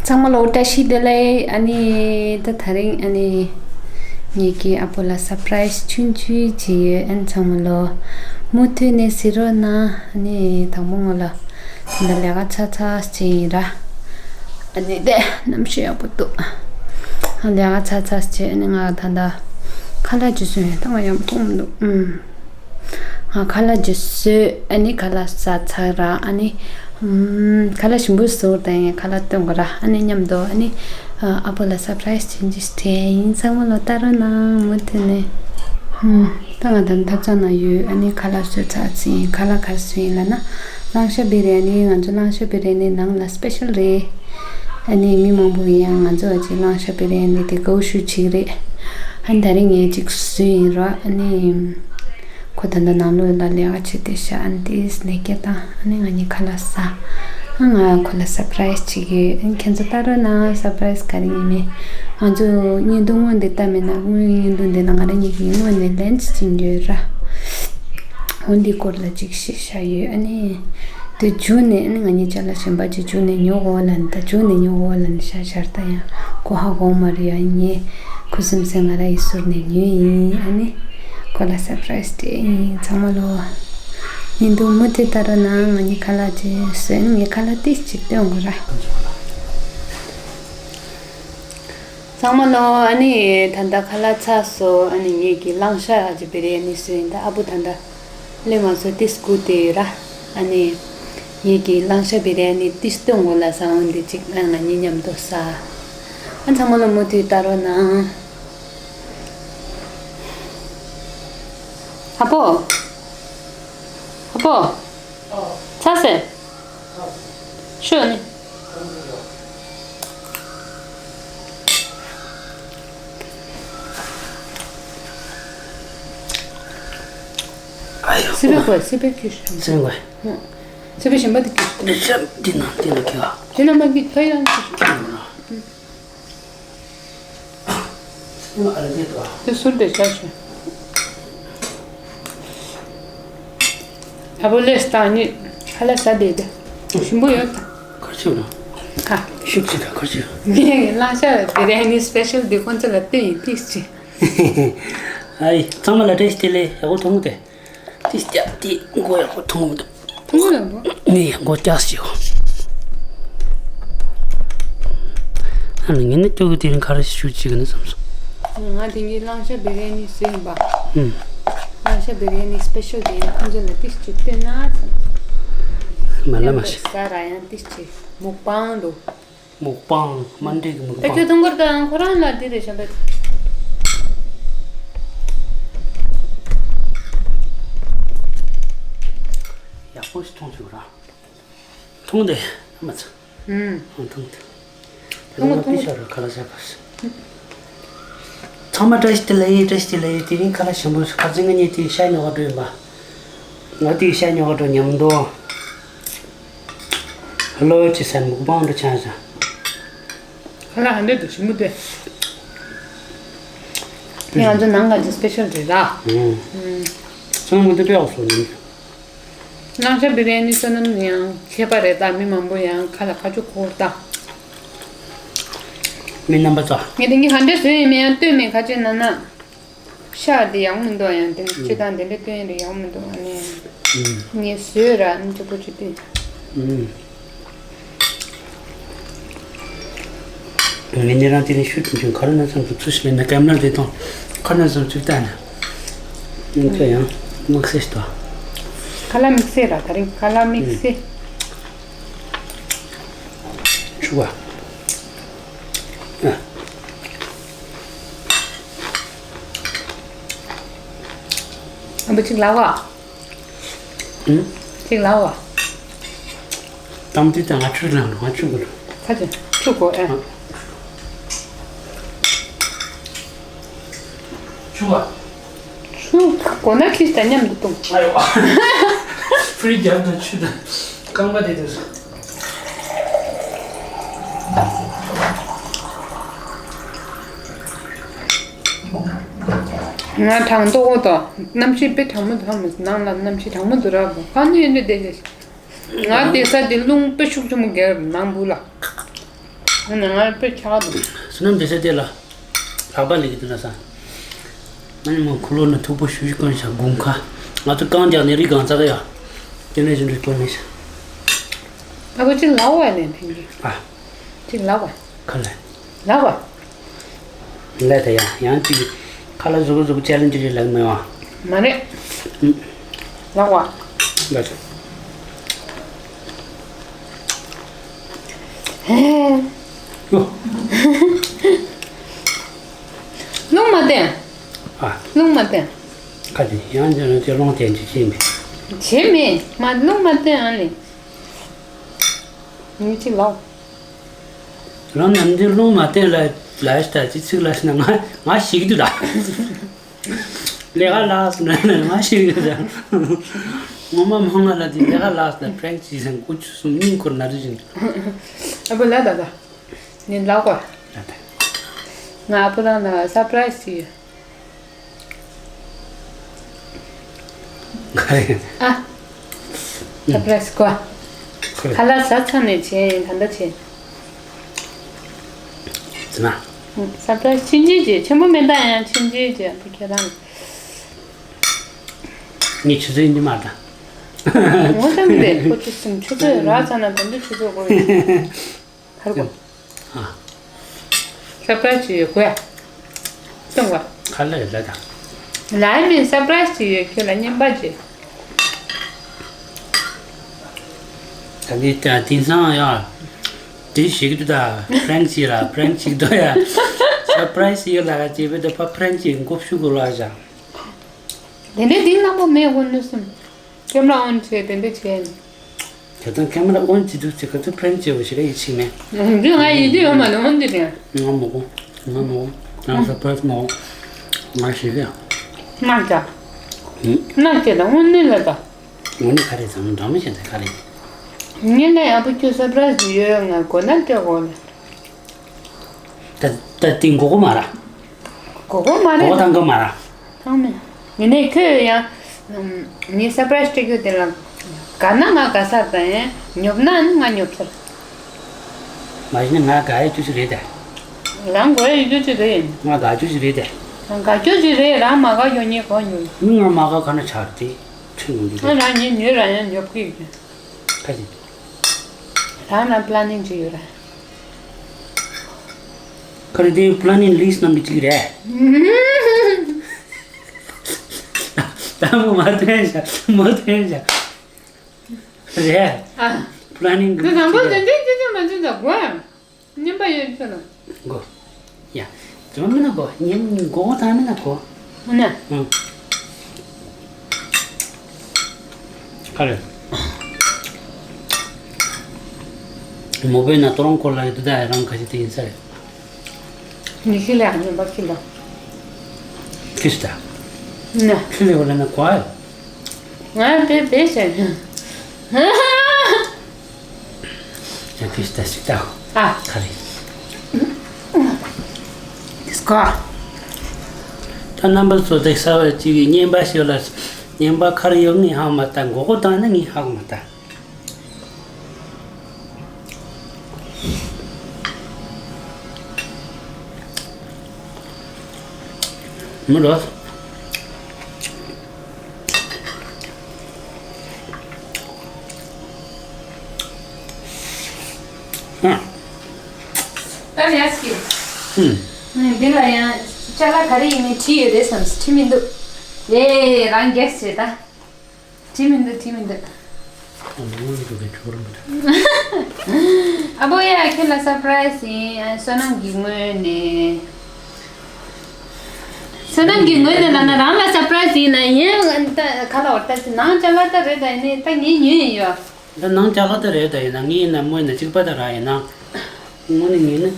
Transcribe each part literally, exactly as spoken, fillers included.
ཚང་མ་ལོ་བཀྲ་ཤིས་བདེ་ལེགས། ཨ་ནི་ད་དེ་རིང་ཨ་ནི་ངེད་ཀྱི་ཨ་པོ་ལ་སར་པ་རའི་སི་ཆུང་ཆུང་ཅིག་ཡོད། ཨ་ནི་ཚང་མ་ལོ་མུ་མཐུད་ནས་གཟིགས་རོགས་གནང་། ཨ་ནི་དང་པོ་ང་ལ་ད་ལས་ཀ་ཚ་ཚ་ཅིག་ཡིན་ར། ཨ་ནི་དེ་གནམ་གཤིས་ཡག་པོ་འདུག་ལས་ཀ་ཚ་ཚ་ཅིག་ཨ་ནི་ང་ད་ལྟ་ཁ་ལག་ཅིག་བཟོས་ཡིན། ད་ང་ཡག་པོ་མཐོང་མི་འདུག་ཨུམ། ང་ཁ་ལག་ཅིག་བཟོས། ཨ་ནི་ཁ་ལག་ཟ་ཚར་ར། ཨ་ནི་ཨུམ། ཁ་ལག་ཞིམ་པོ་བཟོས་དང་ངས་ཁ་ལག་སྟོན་དགོས་ར། ཨ་ནི་མཉམ་དུ་ཨ་ནི་ཨ་པོ་ལ་སར་པ་རའི་སི་ཅིག་སྤྲད་ཡིན། ཚང་མ་ལོ་ལྟ་རོགས་གནང་། མུ་མཐུད་ནས། ཨུམ། ད་ང་ད་ཐབ་ཚང་ནང་ཡོད། ཨ་ནི་ཁ་ལག་བཟོས་ཚར་ཟིན། ཁ་ལག་ག་རེ་བཟོས་ཡིན་ལབ་ན། གླང་ཤ་བི་རི་ཡ་ནི། ང་ཚོ་གླང་ཤ་བི་རི་ཡ་ནི་ནང་ལ་སི་པེ་ཤལ་རེད། ཨ་ནི་མི་མང་པོ་ཡིན་ཡང་ང་ཚོ་ཨ་ཅེ་གླང་ཤ་བི་རི་ཡ་ནི་དེ་དགའ་བོ་ཞེ་པོ་ཅིག་རེད། ཨ་ནི་དེ་རིང་ངས་ཅིག་བཟོས་ཡིན་ར། ཨ་ནི་ཁོ་ད་ལྟ་ནང་ལོགས་ལ་ལས་ཀ་བྱེད་བསྡད་ཤག་ཨ་ནི་དེས་ནས་སྐད་བཏང་། ཨ་ནི་ང་གཉིས་ཁ་ལག་ཟ། ཨ་ང་ཁོ་ལ་སར་པ་རའི་སི་བྱེད་ཀྱི་ཡོད། ཨ་ནི་ཁྱེད་ཚོ་ལྟ་རོགས་གནང་། སར་པ་རའི་སི་ག་རེ་ཡིན་མིན། ང་ཚོ་བརྙན་ཐུང་སྔོན་འདི་ལྟ་མེད་ན། སྔོན་བརྙན་ཐུང་འདི་ན་ང་རང་གཉིས་ཀྱིས་སྔོན་ནས་ལན་ཅིག་བྱིན་ཡོད་ར། འོ་འདིའི་སྐོར་ལ་ཅིག་བཤད་བཞག་ཡོད། ཨ་ནི་དེ་མཇུག་ནས་ཨ་ནི་ང་གཉིས་ཅ་ལག་གཞན་པ་ཅིག་མཇུག་ནས་ཉོ་དགོས་ལབ་ནས། ད་མཇུག་ནས་ཉོ་དགོས་ལབ་ནས་ཤ་ཤར་ད་ཡང་ཁོ་ཧ་གོ་མ་རེད། ཡང་ངས་ཁུ་སིམ་སིམ་ང་རང་ཡི་ཟུར་ནས་ཉོས་ཡིན། ཨ་ནི་ཁོ་ལ་སར་པ་རའི་སི་སྤྲད་ཡིན། ཚང་མ་ལོ་བརྙན་ཐུང་མུ་མཐུད་ལྟ་རོགས་གནང་། ང་གཉིས་ཁ་ལག་ཅིག་བཟོས། ངས་ཁ་ལག་ཏིས་ཅིག་སྟོན་དགོས་ར། ཚང་མ་ལོ། ཨ་ནི་ད་ལྟ་ཁ་ལག་ཚར་སོང་། ཨ་ནི་ངེད་ཀྱི་གླང་ཤ་ཨ་ཅེ་བི་རི་ཡ་ནི་བཟོས་ཡིན། ད་ཨ་བུ་ད་ལྟ་སླེབས་མ་སོང་། ཏིས་སྒུག་བསྡད་ཡོད་ར། ཨ་ནི་ངེད་ཀྱི་གླང་ཤ་བི་རི་ཡ་ནི་ཏིས་སྟོན་དགོས་ལབ་སོང་། འོ་འདི་ཅིག་ཨ་ང་གཉིས་མཉམ་དུ་ཟ། ཨ་ཚང་མ་ལོ་མུ་མཐུད་ལྟ་རོགས་གནང་། ཨ་པོ། ཨ་པོ། ཚར་སོང་། ཤོག་ནི། ཨ་ཡོ། སི་པན་གོ། སི་པན་ཁྱེར་ཤོག་སི་པན་གོ། སི་པན་གཞན་པ་དེ་ཁྱེར་ཤོག་འདི་ན་འདི་ན་ཁྱེར་བ། དེ་ན་མ་ཁྱེར། ད་ཡང་ཁྱེར་ཤོག་དེ་ཟུར་དེ་བཞག་ཤོག་ཨ་བོ་ལེས་དང་ནི་ཁ་ལག་ཟ་བསྡད་དེ། ཞིམ་པོ་ཡོད་ད། ཁ་ཆེ་ན། ཁ། ཤུགས་ཆེ་ད་ཁ་ཆེ། ངས་གླང་ཤ་བི་རི་ཡ་ནི་སི་པེ་ཤལ་དེ་ཁོང་ཚོ་ལ་སྟོན་ཡིན། ཏིས་ཅིག་ཨའི་ཚང་མ་ལ་བཀྲ་ཤིས་བདེ་ལེགས། ཡག་པོ་མཐོང་གི་དེ། ཏིས་ཀྱ་དེ་མགོ་ཡག་པོ་མཐོང་གི་མི་འདུག་མཐོང་གི་ལ་མགོ། ངས་མགོ་བཀྱགས་ཤིག་ཨ་ནི་ངས་ནི་སྐྱོ་གི་དེ་རིང་ག་རེ་ཞུ་ཅིག་ནི་བསམ་སོང་། ང་དེང་གི་གླང་ཤ་བི་རི་ཡ་ནི་བཟོས་ཡིན་པ། ཨུམ། གླང་ཤ་བི་རི་ཡ་ནི་སི་པེ་ཤལ་དེ་ཡིན། ཁོང་ཚོ་ལ་ཏིས་ཅིག་སྟོན་ན་བསམ། མ་ལ་མ་ཤི། ཟ་ར་ཡང་ཏིས་ཅིག་མུག་པང་འགྲོ། མུག་པང་། མ་འདྲེས་ཀྱི་མུག་པང་། ད་ཁྱོད་ཐུང་གུར་དང་ཁོ་རང་ལ་འདི་རེད་བྱམས་པས། ཡག་པོ་ཞིག་མཐོང་བྱུང་ར། མཐོང་དེ་མ་ཚ། ཨུམ། མཐོང་དེ། ཐུང་ངུ་ཐུང་ངུ། ཁ་ལག་ཟ་བ། ཚང་མ་བཀྲ་ཤིས་བདེ་ལེགས། བཀྲ་ཤིས་བདེ་ལེགས། དེ་རིང་ཁ་ལག་ཞིམ་པོ། ཁ་སང་ང་གཉིས་དེ་ཤ་ཉོ་ག་འགྲོ་ཡིན་པ། ང་དེ་ཤ་ཉོ་ག་འགྲོ་མཉམ་དུ། ཧ་ལོ་ཅི་ཟེར་མུག་པང་འགྲོ་ཆ་ཟ། ཁ་ལག་ཧ་འདྲེ་འདུག་ཞིམ་པོ་དེ། དེ་ང་ཚོ་ནང་ག་ཅིག་སི་པེ་ཤལ་རེད་ད། ཨུམ། ཚང་མ་དེ་དཔེ་ཡག་སོང་ནི། གླང་ཤ་བི་རི་ཡ་ནི་བསོད་ནམས་ནི་ཡང་མཁས་པ་རེད་ད། མི་མང་པོ་ཡང་ཁ་ལག་ཁ་ཆུ་ཁོར་ད། མི་རྣམ་པ་ཚོ། ངས་དེང་གི་ཧ་འདྲེ་བཟོས་ཡིན་མིན་ཡང་ལྟོས་མེད། ཁ་ཆེ་ན་ན། ཤ་དེ་ཡག་མི་འདུག་ཡང་དེ་ཅི་དང་དེ་འདྲ་སྟོན་ཡིན་རེད། ཡག་མི་འདུག་ཨ་ནི། ངས་བཟོས་ར་ཨ་ནི་ཅོག་པོ་ཅིག་སྟོན། ངས་ཉེ་རང་དེ་ནས་ཤུལ་དུ་འཇུག་ག་རེ་ན་ཙམ་དུ་ཚུལ་ཞིག་མེད་ན་ཀེམ་ར་དེ་དང་ག་རེ་ན་ཙམ་ཚུལ་ལྟ་ན། ང་ཚོ་ཡང་དམིགས་བསལ་ཞིག་ཏུ། ཁ་ལག་དམིགས་བསལ་ར། ད་རིང་ཁ་ལག་དམིགས་བསལ། ཆུ་བ། ཨ། ཨ་བུ་ཅིག་ལ་བ། ཨུ། ཅིག་ལ་བ། གཏམ་དུས་ད་ང་ཆུ་ལ་ང་ཆུ་གོ། ཁ་ཅིག་ཆུ་གོ་ཨེ། ཨ། ཆུ་བ། ཆུ་གོ་ན་ཁྱི་ད་མཉམ་དུ་བཏུང་། ཨ་ཡོ། ཕུ་རི་རྒྱབ་དང་ཆུ་དང་རྐང་པ་དེ་དུ། ང་གྲང་ཏོག་ཏོ། གནམ་གཤིས་དཔེ་གྲང་མོ་འདུག་ཧ་མ་སོང་། ནང་ལ་གནམ་གཤིས་གྲང་མོ་འདུག་ར་བོ། ཁ་ནས་ཡོད་ནས་བསྡད་ཤག་ང་བསྡད་ས་དེ་རླུང་དཔེ་ཤུགས་ཆེན་པོ་རྒྱག་ནང་བུ་ལ། ང་ནི་ང་དཔེ་ཆགས་འདུག་བསོད་ནམས་བདེ་ས་དེ་ལ། ལག་པ་ལེགས་ཀྱི་འདུག་ལ་ས། ང་ནི་མོ་ཁུ་ལོ་ན་ཐུག་པོ་ཞུ་ཞུ་གོན་ཤ་དགུན་ཁ། ང་ཚོ་རྐང་རྒྱག་ནས་རི་གང་ཚ་ག་ཡ། དེ་ནས་བཞིན་རི་གོན་ནས་ཤ། ཨ་ཁུ་ཅིག་ལག་བ་ནས་ཕིང་གི་ཨ། ཅིག་ལག་བ། ཁ་ལ། ལག་བ། ལ་ད་ཡ་ཡང་ཅིག་ཁ་ལ་ཟུག་ཟུག་ཅལ་ལེན་ཅི་རེད་ལག་མེད་བ། མ་རེད། ལག་བ། ལ་ད། ཧེ། ཡོ། རླུང་མ་བསྟན། ཨ། རླུང་མ་བསྟན། ཁ་ཅིག་ཡང་ཅི་རང་ཅི་རླུང་བསྟན་ཅི་བྱེད་མེད། བྱེད་མེད་མ་རླུང་མ་བསྟན་ཨ་ནི། མི་གཅིག་ལག་རང་ནམ་རྒྱུན་རླུང་མ་བསྟན་ལ་ལ་ཤི་ད་ཅི་ཚིག་ལ་ཤི་ན་ང་ང་ཞིག་དུ་ད། ལས་ཀ་ལགས་སུ་ན་ང་ཞིག་དུ་ད། ངོ་མ་མང་ང་ལ་དེ་ལས་ཀ་ལགས་སུ་ད་པྲེང་ཅི་ཟེར་ཀུ་ཆུ་གསུམ་སྙིང་ཁོར་ན་རི་བཞིན། ཨ་བུ་ལ་ད་ད། ནི་ལག་པ། ང་ཨ་བུ་རང་ལ་སར་པ་རའི་སི་ཞིག་ཡོད། ཨ། སར་པ་རའི་སི་གོ། ཁ་ལག་ཟ་ཚར་ནས་བྱས་ཡིན་ད་ལྟ་བྱས། ཟེར་ན། སར་པ་རའི་སི་ཕྱིན་ཆད་བྱས་ཆེན་པོ་མེད་ད་ཡང་ཕྱིན་ཆད་བྱས་ཨ་བུ་ཁྱེད་རང་། ངས་ཆུ་ཚོད་ཡིན་གྱི་མ་རེད་ད། ངོ་ཚ་མི་རེད་ཁོ་ཆུ་ཚོད་ཆུ་ཚོད་རག་ཚར་ན་ད་འདི་ཆུ་ཚོད་འགོར་ཡོད། ཧར་གོ། ཨ། སར་པ་རའི་སི་ཅིག་ཡོད་གོ་ཡ། སྟོན་གོ། ཁ་ལ་ཡོད་ལ་དང་། ལའི་མིན་སར་པ་རའི་སི་ཅིག་ཡོད་ཁྱོད་ལ་བརྙན་པར་ཅིག་ད་གི་ད་དེང་སང་ཡ། དེ་ཞིག་ཏུ་ད་པྲེང་ཅི་ར་པྲེང་ཅི་དོ་ཡ། སར་པ་རའི་སི་ཡོད་ལ་ག་ཅེ་བེ་ད་ཕ་པྲེང་ཅི་འགོབ་ཤུ་གོ་ལ་བཞག་དེ་འདྲའི་དེང་སྣང་པོ་མེད་དགོས་ནུས་སམ། ཁེམ་ར་ཨོན་བྱས་དེ་འདྲ་བྱས་ནས། དེ་དང་ཁེམ་ར་ཨོན་བྱེད་དུས་ཚེ་ག་ཚོད་པྲེང་བྱས་པ་ཞིག་ཡིད་ཆེས་མེད། འདི་ང་ཡིད་ཆེས་ཡོད་མ་རེད་ཨོན་འདི་དེ། ང་མོ་གོ། ང་མོ་གོ། ང་ས་པྲེས་མོ་གོ། ང་ཞིག་ཡ། ང་ཅག་ང་ཅག་དང་ཨོན་ནི་ལ་ད། ཨོན་ནི་ག་རེ་ཚང་མ་འདྲ་མོ་བྱས་ད་ག་རེ། ངས་ལ་ཡག་པོ་ཁྱོད་སར་པ་རའི་སི་ཡོད་ང་གོ་ན་སྐྱོ་གོ་ལ། ད་ད་དེ་མགོ་གོ་མ་ར། མགོ་གོ་མ་རེད། མགོ་གོ་མ་ར། ཚང་མས། ཡིན་ནའི་ཁྱོད་ཡང་། ངས་སར་པ་རའི་སི་སྤྲད་རྒྱུ་དེ་ལ། དགའ་ན་ང་དགའ་ས་དང་ཡང་ཉོབ་ན་ནི་ང་ཉོབ་ས། མ་གཞི་ནས་ང་དགའ་ཡ་རྒྱུ་ཞིག་རེད་དེ། རང་དགོས་ཡ་ཡོད་རྒྱུ་ཅིག་རེད། ང་དགའ་རྒྱུ་ཞིག་རེད་དེ། རང་དགའ་རྒྱུ་ཞིག་རེད་རང་མ་དགའ་ཡོང་ཉེས་གང་ཡོད། མི་ང་མ་དགའ་ག་ན་ཆགས་དེ། ཁྲིད་ཡོང་རྒྱུ་ང་རེད། རང་ཉིད་ཉོས་རང་ཡང་ཉོབ་གི་ཡོད། ཁ་ཅིག་རང་ལ་པ་ལ་ནིང་ཅིག་ཡོད་ར། ཁ་རེ་དེ་པ་ལ་ནིང་ལིས་ནང་གི་གཅིག་རེད། ད་མོ་མ་ཐོན་ཤག་མོ་ཐོན་ཤག་རེད། ཨ། པ་ལ་ནིང་གི་དེ་དང་པོ་དེ་འདྲའི་ཅི་ཅི་མ་ཅི་ད་གོ་ཡ། ཉན་པ་ཡོད་ཚོད་ལ། གོ། ཡ། ཙི་མ་མི་ན་གོ། ཉན་གོ་གོ་ད་མི་ན་གོ། ཧུ་ན། ཨང་། ཁ་རེ། མོ་བོས་ན་ཏོ་རོང་ཁོ་ལ་ཡོད་དུ་ད་རང་ཁ་ཤས་དེ་ཡིན་ས་རེད། ཉི་ཤུ་ལ་ཉན་པ་ཁྱི་ལ། ཁྱི་ཤི་ད། ན། ཁྱི་ལ་ཡོད་ལ་ན་གོ་ཨ། ང་བེ་བེ་ཟེར། ཡང་ཁྱི་ཤི་ད་ཤི་ད། ཨ། ཁ་རེ། དིས་ཀ་ད་རྣམ་པ་ཚོ་དེ་གསར་བ་གཅིག་གིས་བརྙན་པར་ཤོད་ལ། བརྙན་པར་ཁར་ཡོད་ངས་ཧ་མ་ལྟ་མགོ་སྐོར་བཏང་ན་ངས་ཧ་གོ་མ་ལྟ། མི་འགྲོ། ཨ། ད་ལས་སྐྱིད། ཧུམ། ཨ། འདི་ལ་ཡང་ཅ་ལག་ག་རེ་ཡིན་མིན་བྲིས་ཡོད་རེད་བསམས་བྲིས་མི་འདུག་ཨེ་རང་གེགས་བྱེད་ད། བྲིས་མི་འདུག་བྲིས་མི་འདུག་ཨ་མ་ངོ་མི་འདུག་གི་ཁྱོད་རང་མི་འདུག་ཨ་བོ་ཡ་ཁྱོད་ལ་སར་པ་རའི་སི་ཡིན། ཨ། བསོད་ནམས་ཀྱི་ངོས་ནས། བསོད་ནམས་ཀྱི་ངོས་ནས་ལབ་ན་རང་ལ་སར་པ་རའི་སི་ཡིན་ན་ཡིན། ད་ག་ལ་བར་ད་ཅི་ནང་ཅ་ལག་ད་རེད་ད་ཡིན་ནའི་ད་ངས་ཉོས་ཡིན་ཡོད། ད་ནང་ཅ་ལག་ད་རེད་ད་ཡིན་ན་ངས་ཡིན་ན་མོ་ཡིན་ན་གཅིག་པ་ད་ར་ཡིན་ན། དངོས་གནས་ངས་ནི་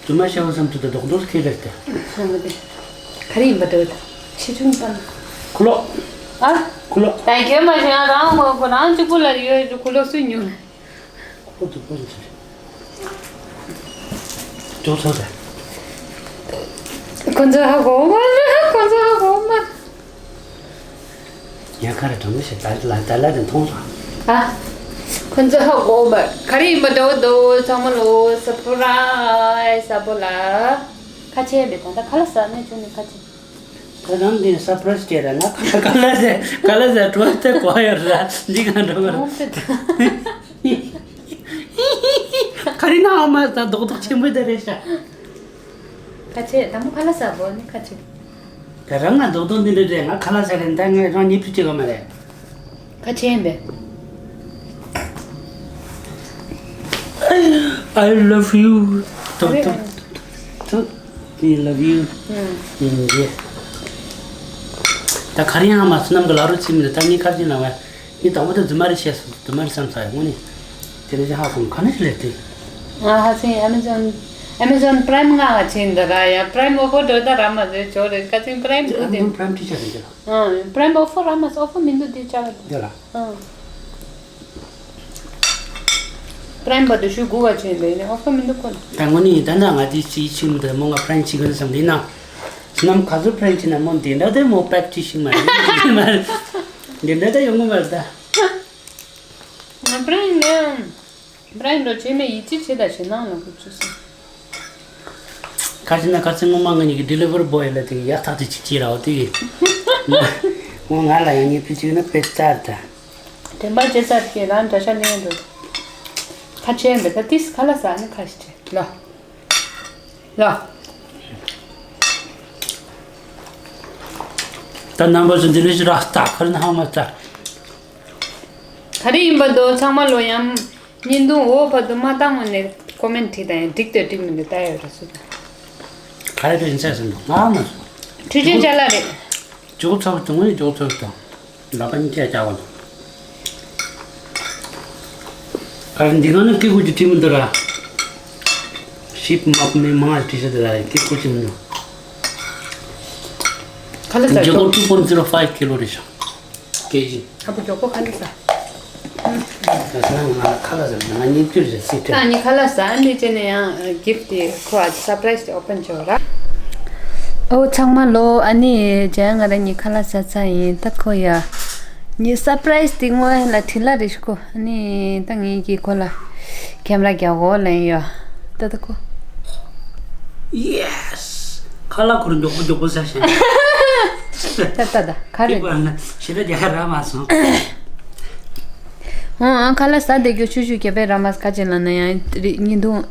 རྫུན་མ་བཤད་འོ་བསམ་དུས་ད་རྡོག་རྡོག་ཁེལ་རེད་དེ། ཧང་གི་དེ། ག་རེ་ཡིན་པ་འདྲ་བོ་དང་ཕྱི་ཁྲིམས་པ་ན། ཁུ་ལོ། ཨ། ཁུ་ལོ། ད་གྱོད་མ་བྱུང་ཡང་རང་ངོ་ཁོ་རང་གཅིག་པུ་ལ་ཡོད་ཀྱི་ཁུ་ལོ་སུས་ཉོ། ཁུ་ལོ་དུ་པོ་ལ་ཚོད། ཅོག་ཚོད་དེ། ཁོ་ཚོ་ཧ་གོ་མ་ཁོ་ཚོ་ཧ་གོ་མ། ཉལ་ཁ་རེ་དྲང་མོ་ཞིག་ད་ལ་ད་ལ་དེ་མཐོང་སོང་། ཨ། ཁོ་ཚོ་ཧ་གོ་བ་ག་རེ་ཡིན་པ་འདྲ་བོ་འདུག་ཚང་མ་ལོ་སར་པ་རའི་སི་ཨ་བོ་ལ། ཁ་ཆེ་མེད་ད་ལྟ་ཁ་ལག་ཟ་ནས་བྱུང་ནས་ཁ་ཆེ། ད་རང་འདི་ནས་སར་པ་རའི་སི་སྤྲད་ར་ང་ཁ་ལག་ཟ་ཁ་ལག་ཟ་འགྲོ་ད་གོ་ཡོད་ར་འདི་ག་འགྲོ་ག་ར། ཨོ་ཙི་ཙི། ག་རེ་ན་ཨ་མ་ད་རྡོག་རྡོག་ཆེན་པོ་དེ་རེད་ཤག་ཁ་ཆེ་དང་པོ་ཁ་ལག་ཟ་བོ་ནི་ཁ་ཆེ། ད་རང་ང་རྡོག་རྡོག་འདི་འདྲ་རེད། ང་ཁ་ལག་ཟ་རེད། ད་ངས་རང་ཉེས་པ་བྱེད་གོ་མ་རེད། ཁ་ཆེ་ཡིན་པས། I love you. ཐུག་ཐུག་ཐུག I love you. ཨུམ། ཨུམ། ཡེ། ད་ག་རེ་ཡང་མ་སོང་ནམ་གི་ལ་རུ་ཚིག་མི་འདུག་ད་ངས་ཁ་ཅིག་ལ་བས། ངས་དང་པོ་དེ་རྫུན་མ་རེད་བཤད་སོང་། རྫུན་མ་རེད་བསམ་ཚར་ཡོང་ནི། དེ་རེད་ཅེ་ཧ་སོང་ག་ནས་ལས་དེ། ང་ཧ་སེ་Amazon Amazon Prime ང་ང་ཆེན་འདི་ར་ཡ་Prime offer འགྲོ་ད་ར་མ་ཟེར་ཇོ་རེད་ཁ་ཅིག་Prime འགྲོ་དེ། Amazon Prime ཊི་ཤར་རེད་ལ། ཨང་Prime offer ར་མ་offer མི་འདུག་དེ་ཅག་དེ་ལ། ཨང་Prime བར་དུ་ཞུ་དགོས་པ་ཆེན་འདི་ནི་offer མི་འདུག་ཁོ་ལ། ད་དངོས་གནས་ད་ནང་ང་དེ་ཅི་ཆིག་མི་འདུག་མོ་ང་Prime ཆིག་གི་བསམ་འདི་ན། ནམ་ག་ཚོད་Prime ཆིག་ན་མོ་འདི་འདྲ་དེ་མོ་pack ཆིག་ཤིག་མ་རེད། འདི་འདྲ་ད་ཡོང་གི་མ་རེད་ད། ང་Prime ནས་Prime འགྲོ་བྱེད་མེད་ཡིད་ཆེས་བྱེད་ད་ཞེ་ནང་ལ་ཁུ་ཚུ་སོང་། ཁ་ཅིག་ན་ཁ་ཚིག་སྔོན་མ་ང་གཉིས་ཀྱི་delivery boy ལ་དེ་གི་ཡག་ཐག་དེ་ཅིག་ཅིག་ར་བ་དེ་གི་ངོ་ང་ལ་ཡང་ཉེས་པའི་ཅིག་ན་དཔེ་རྩར་ད། དྲན་པ་བརྗེད་ཚར་གི་རང་འདྲ་ཤ་ལེན་འགྲོ། ཁ་ཆེན་འདི་ད་ཏིས་ཁ་ལག་ཟ་ནི་ཁ་ཤི་ཆེ་ལ། ལ། ད་རྣམ་པ་ཚོ་འདི་རེ་ཞིག་ར་ལྟ་ཁར་ན་ཧ་མ་ལྟ། ག་རེ་ཡིན་པ་འདུག་ཚང་མ་ལོ་ཡང་བརྙན་ཐུང་འོ་བར་དུ་མ་བཏང་བ་ནས་comment བྲིས་དང་ཡང་འགྲིག་དང་འགྲིག་མི་འདུག་ལྟ་ཡོད་ར་སུ་དང་། ག་རེ་དོན་ཚད་ཟིན་འདུག་ང་མ་སོང་། ཁྲི་ཆེན་ཅ་ལག་རེད། ཇོ་ཚབ་དུང་ངས་ཇོ་ཚབ་དང་། ལག་པ་གཉིས་ཀ་རྒྱག་པ་དང་། ཨ་འདི་ག་ནི་ཀི་ཀུ་ཅི་ཁྲིམས་འདི་ར། ཤིབ་མ་མི་མང་ཁྲི་ཤ་འདི་ར་ཀི་ཀུ་ཅི་མི་ནོ། ཁ་ལག་ཟ་ཇོ་ཀོ་two point zero five kilo རེད་ཤག་ཀེ་ཇི། ཨ་བུ་ཇོ་ཀོ་ཁ་ལག་ཟ། ད་ས་ང་ཁ་ལག་ཟ་ང་གཉིས་བཅུ་རེད་སི་ཏྲ། ད་ནི་ཁ་ལག་ཟ་ནི་ཅི་ནས་ཡང་gift དེ་ཁོ་ཨ་surprise དེ་open བྱོས་ར། ཨོ་ཚང་མ་ལོ། ཨ་ནི་ཇ་ང་ར་ནི་ཁ་ལག་ཟ་ཚ་ཡིན་ད་ཁོ་ཡ། ནི་surprise དེ་སྔོན་ལ་བྲིས་ལ་རེ་ཞིག་གོ་ཨ་ནི་ད་ངེད་ཀྱི་ཁོ་ལ་camera རྒྱག་གོ་ལན་ཡོ། ད་ད་ཁོ། Yes ཁ་ལག་ཁོར་མགྱོགས་པོ་མགྱོགས་པོ་ཟ་ཤེས། ད་ད་ད་ག་རེ། ཞེ་ད་རྒྱ་གར་ར་མ་སོང་། ཨང་ཁ་ལག་ཟ་བསྡད་རྒྱུ་ཆུ་ཆུ་རྒྱབ་པའི་ར་མ་ཁ་ཅན་ལ་ན་ཡང་རི་ཉིན་དུང་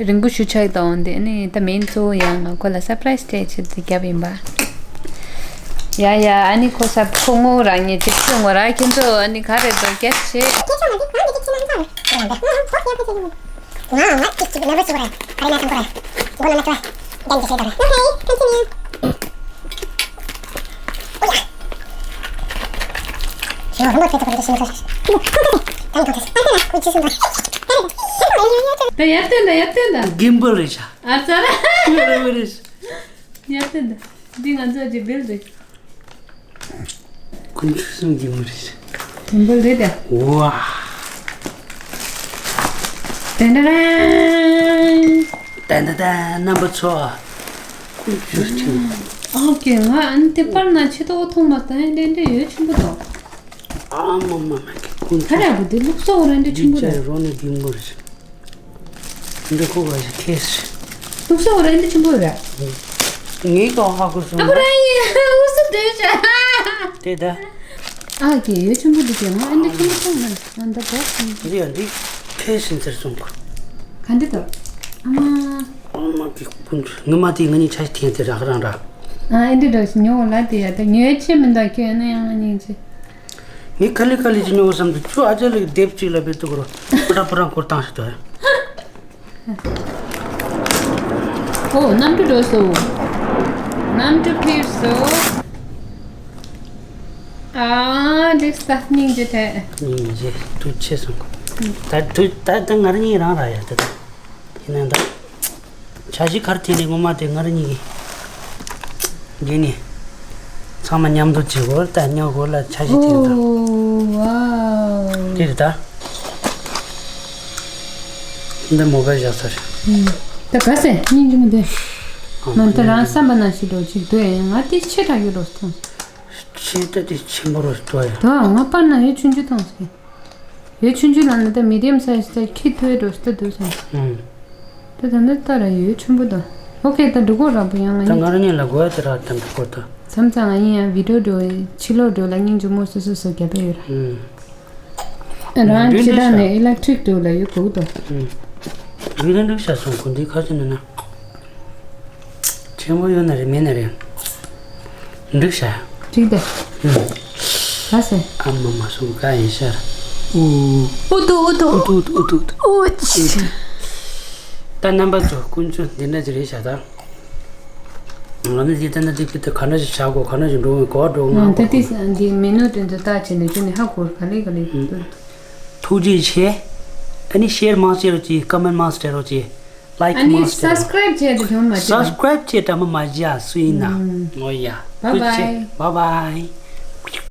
རིང་པོ་ཞུ་ཆགས་དང་འདི་ནི་ད་མིན་ཚོ་ཡང་ང་ཁོ་ལ་surprise སྤྲད་ཆེད་དུ་རྒྱབ་ཡིན་པ། ཡ་ཡ་ཨ་ནི་ཁོ་ས་ཁོ་ངོ་ར་ངེད་ཅིག་ཁྱོད་ངོ་ར་ཁྱེད་ཚོ་ཨ་ནི་ག་རེ་འདུག་སྐད་ཆེ། ད་ཡར་བཏོན་ད་ཡར་བཏོན་ད། Gimbal རེད་ཤག་ཨ་ཙ་ར། Gimbal རེད་ཤག་ཡར་བཏོན་ད། འདི་ང་ཚོ་གི་བིལ་རེད། ཀུན་སྤྱོད་སེམས་ཀྱི་མི་རེད། དུམ་བུ་རེད་དེ། ཝ། ཏན་ཏན་ཏན། ཏན་ཏན་ཏན་རྣམ་པ་ཚོ། ཀུན་སྤྱོད་ཆེན། ཨོ་ཀེ་ང་ཨ་ནི་དེ་པར་ན་ཆེ་ཏོག་མཐོང་མ་ད་ཡང་ཏན་ཏན་ཡོད་ཆེན་པོ་དང་། ཨ་མ་མ་མ་ཀུན་སྤྱོད། ཁ་ར་བུ་དེ་ལུགས་སྲོལ་རང་འདྲ་ཆེན་པོ་རེད། རོ་ནི་རྒྱུན་པོ་རེད། འདི་ཁོ་བ་ཞིག་ཁེས། ལུགས་སྲོལ་རེད་འདི་ཆེན་པོ་རེད། ངའི་ཀ་ཧ་གོ་སོང་། ཨ་ཁོ་རང་ཡིན་ཨུ་སུ་འདོད་བྱ། དེ་ད། ཨ་ཀྱེ་ཡོད་ཆེན་པོ་འདི་ཀྱེ་ང་ཨ་འདི་ཆེན་པོ་སོང་ན་ང་འདི་བོག་སོང་། འདི་ཡང་འདི་ཁེས་ཟིན་ཟེར་སོང་གོ། ག་འདི་ད། ཨ་མ། ཨ་མ་གི་ཀུན་ངི་མ་དེ་ང་གཉིས་ཆ་ཞིག་ཐེན་དེ་རག་རང་ར། ཨ་ཨེ་འདི་འདྲ་ཞིག་ཉོ་ལ་དེ་ཡ་ད་ཉོས་ཆེ་མི་འདུག་ཁྱོད་ཡིན་ན་ཡང་ང་གཉིས་ཆེ། ངས་ག་ལེ་ག་ལེ་ཅིག་ཉོ་བསམ་དུས་ཁྱོད་ཨ་ཅག་ལགས་དེབ་ཅིག་ལ་བེད་དུ་གོ་རོ། པུ་ར་པུ་ར་འཁོར་བཏང་ཞིག་ཏོ། ཨོ་གནམ་གྲུ་འགྲོ་སོ། གནམ་གྲུ་འཕུར་སོ། ཨ་འདི་ས་སྙིང་རྗེ་ཐལ། སྙིང་རྗེ་ཐུགས་ཆེ་སོང་། ད་དུས་ད་ད་ང་རང་ཉིད་རང་ར་ཡ་ད་ད། ཡིན་ན་ད། འཆར་གཞི་ག་རེ་འཐེན་ནས་ངོ་མ་དེ་ང་རང་གཉིས་ཀྱིས་འདི་ནས་ཚང་མ་མཉམ་དུ་བྱེད་དགོས་ད་ཉོ་དགོས་ལ་འཆར་གཞི་འཐེན་ད། ཨོ་ཝའོ། དེ་རེད་ད། འདི་མོ་བའི་བཞག་ས་རེད། ད་ག་སེ་སྙིང་རྗེ་མི་འདུག་ཨ་ང་ད་རང་བསམ་པ་ནང་བཞིན་འགྲོ་ཅིག་འདུག་ཡ་ང་དེ་ཆེ་དྲགས་ཡོད་འགྲོ་ཐོང་། ཆེ་ད་དེ་ཆེན་པོ་རུ་འགྲོ་ཡ། ད་ང་པར་ན་ཡོད་ཆུང་ཆུང་ཐོང་སེ། ཡོད་ཆུང་ཆུང་ལ་ནི་ད་མི་ཌི་ཡམ་སའི་ཛི་ད་ཁྱི་ཐོའི་འགྲོ་སྟེ་འདུག་སོང་། ཨུམ། ད་ད་ནི་ད་ར་ཡོད་ཆེན་པོ་ད། ཨོ་ཁེ་ད་འགྲོ་གོ་ར་པོ་ཡང་ང་ད་ཡིན། ང་རང་ཉིད་ལ་དགོས་ཡ་དེ་ར་ད་འགྲོ་གོ་ད། མཚམས་མཚམས་ང་ཡིན་ཡང་བི་ཌི་ཡོ་འགྲོ་ཕྱི་ལོགས་འགྲོ་ལ་སྙིང་རྗེ་མོ་སོ་སོ་སོ་རྒྱབ་པ་ཡོད་ར། ཨུམ། རང་ཅི་ད་ནས་ཨི་ལེག་ཊི་རིག་འགྲོ་ལ་ཡོད་གོ་ད། ཨུམ། བི་ཌི་ཡོ་འགྲིག་ཤག་སོང་གོ་འདི་ཁ་ཅིག་ནི་ན། ཆེན་པོ་ཡོད་ན་རེད་མེད་ན་རེད། འགྲིག་ཤག་འགྲིག་ད། ཨུམ། ལ་སེ། ཨ་མ་མ་སོང་ག་ཡིན་ཤར། ཨུ། ཨུ་ཏུ་ཨུ་ཏུ། ཨུ་ཏུ་ཨུ་ཏུ་ཨུ་ཏུ། ཨུ་ཙི། ད་རྣམ་པ་ཚོ་དཀོན་མཆོག་འདི་འདྲ་ཅིག་རེད་ཤག་ད། ང་ནི་འདི་ལྟ་ན་འདི་ཕི་ཏི་ག་འདྲ་ཞིག་བྱ་དགོས་ག་འདྲ་ཞིག་འགྲོ་དགོས་གོ་འགྲོ་ང་ད་གོ་ཏི་འདི་མི་ནུ་དེ་ཚོ་ལྟ་བྱས་ནས་ཁྱོད་ནི་ཧ་གོ་ག་ལེ་ག་ལེ། ཐུགས་རྗེ་ཆེ། ཨ་ནི་ཤེར་མང་སྤྲད་རོགས་གྱིས། ཀོ་མེན་མང་སྤྲད་རོགས་གྱིས། ལའིཀ་ཨ་ནི་མང་སྤྲད་རོགས། སབ་སི་ཀ་རེབ་བྱས་ཏེ་དོན་མ་བྱེད། སབ་སི་ཀ་རེབ་བྱས་དྲ་མ་མ་བརྒྱ་སུ་ཡིན་ན། ཨུམ། ངོ་ཡ། བཱའི་བཱའི། ཐུགས་རྗེ་ཆེ། བཱའི་བཱའི།